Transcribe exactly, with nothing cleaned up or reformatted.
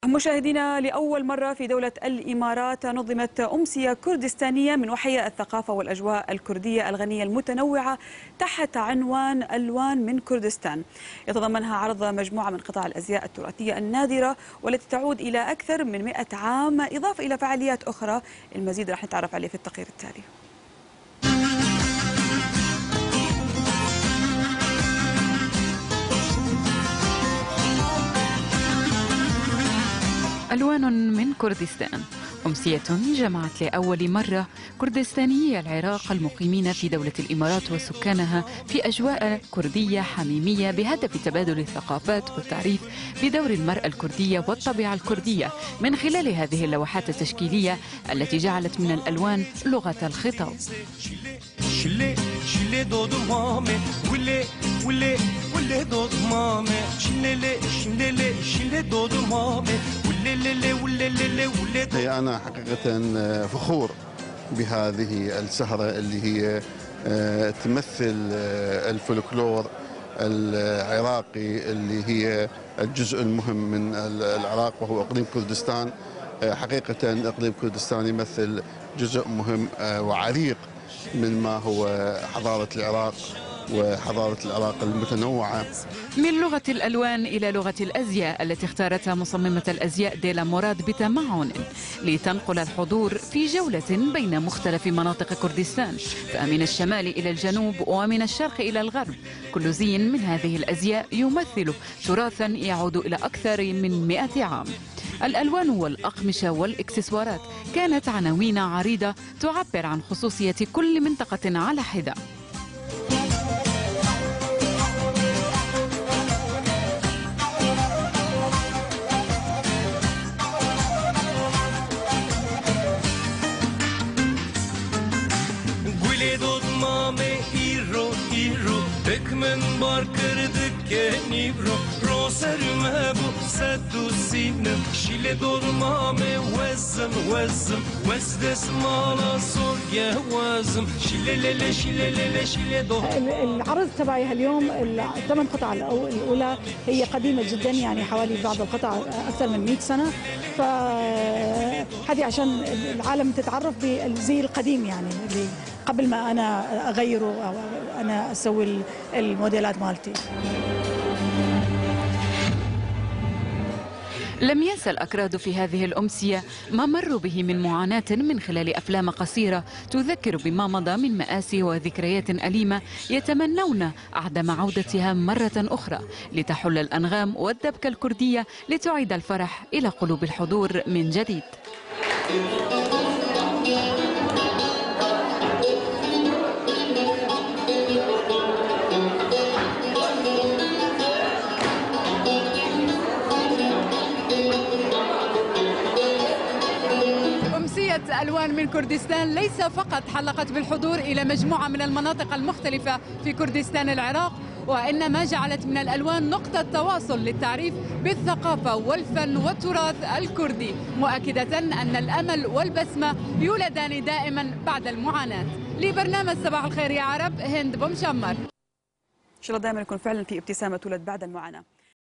مشاهدينا، لأول مرة في دولة الإمارات نظمت أمسية كردستانية من وحي الثقافة والأجواء الكردية الغنية المتنوعة تحت عنوان ألوان من كردستان. يتضمنها عرض مجموعة من قطع الأزياء التراثية النادرة والتي تعود إلى أكثر من مئة عام، إضافة إلى فعاليات أخرى. المزيد رح نتعرف عليه في التقرير التالي. ألوان من كردستان، أمسية جمعت لأول مرة كردستانيي العراق المقيمين في دولة الإمارات وسكانها في أجواء كردية حميمية بهدف تبادل الثقافات والتعريف بدور المرأة الكردية والطبيعة الكردية من خلال هذه اللوحات التشكيلية التي جعلت من الألوان لغة الخطاب. Şile, şile dodumame, wile, wile, wile dodumame. Şilele, şilele, şile dodumame, wilelele, wilelele, wile do- هي أنا حقيقة، آه، فخور بهذه السهرة اللي هي، آه، تمثل، آه، الفولكلور العراقي، اللي هي الجزء المهم من ال-، العراق، وهو إقليم كردستان. آه، حقيقة إقليم كردستان يمثل جزء مهم، آه، وعريق من ما هو حضارة العراق وحضارة العراق المتنوعة. من لغة الألوان إلى لغة الأزياء التي اختارتها مصممة الأزياء ديلا مراد بتمعن، لتنقل الحضور في جولة بين مختلف مناطق كردستان، فمن الشمال إلى الجنوب ومن الشرق إلى الغرب، كل زي من هذه الأزياء يمثل تراثا يعود إلى أكثر من مئة عام. الألوان والأقمشة والإكسسوارات كانت عناوين عريضة تعبر عن خصوصية كل منطقة على حدة. Gulê dotmamê îro, îro, hikmin bar kir dike nîvro. Ro ser me bû sed û sî û neh. Şîlê dotmamê wezim, wezim, wez destmala sorge wezim. Şîlê lê lê, şîlê lê lê, şîlê dot. ال-، العرض تبعي هاليوم، الثمان قطع الأو-، الأولى هي قديمة جدًا، يعني حوالي بعض القطع أكثر من مية سنة. فهذه عشان العالم تتعرف بالزي القديم، يعني اللي قبل ما أنا أغيره أو أنا أسوي ال-، الموديلات مالتي. لم ينسى الأكراد في هذه الأمسية ما مروا به من معاناة من خلال أفلام قصيرة تذكر بما مضى من مآسي وذكريات أليمة، يتمنون عدم عودتها مرة أخرى لتحل الأنغام والدبكة الكردية لتعيد الفرح إلى قلوب الحضور من جديد. أمسية ألوان من كردستان ليس فقط حلقت بالحضور إلى مجموعة من المناطق المختلفة في كردستان العراق، وإنما جعلت من الألوان نقطة تواصل للتعريف بالثقافة والفن والتراث الكردي، مؤكدة أن الأمل والبسمة يولدان دائمًا بعد المعاناة. لبرنامج صباح الخير يا عرب، هند بومشمر. إن شاء الله دائمًا يكون فعلًا في ابتسامة تولد بعد المعاناة.